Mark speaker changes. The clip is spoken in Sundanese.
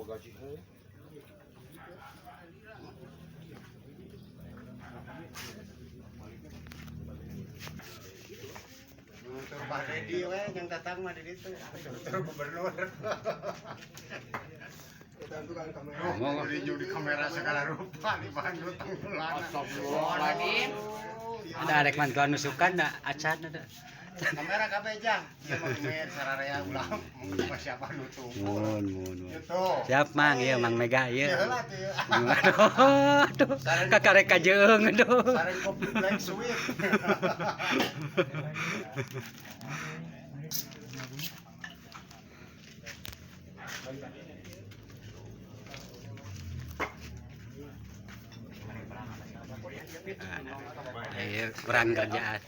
Speaker 1: Gaji heuh.
Speaker 2: Tur Pak Dedi we yang datang mah di ditu. Tur gubernur.
Speaker 3: Ngomong.
Speaker 2: Jadi di kamera segala rupa di Bandung tenggelam.
Speaker 4: Astagfirullahaladzim.
Speaker 3: Ada arek mantuan nusukan da acan ada.
Speaker 2: Kamera kabeh jang. Ieu mah gemer sararea ulah mah siapa nutup.
Speaker 3: Mun mun. mun.
Speaker 2: Gitu.
Speaker 3: Siap Mang, ieu Mang Mega ieu.
Speaker 2: Ieu lah tuh.
Speaker 3: Aduh, aduh. Kakarek kajeung aduh.
Speaker 2: Sareng kopi black sweet.
Speaker 3: Ayo kurang kerjaan.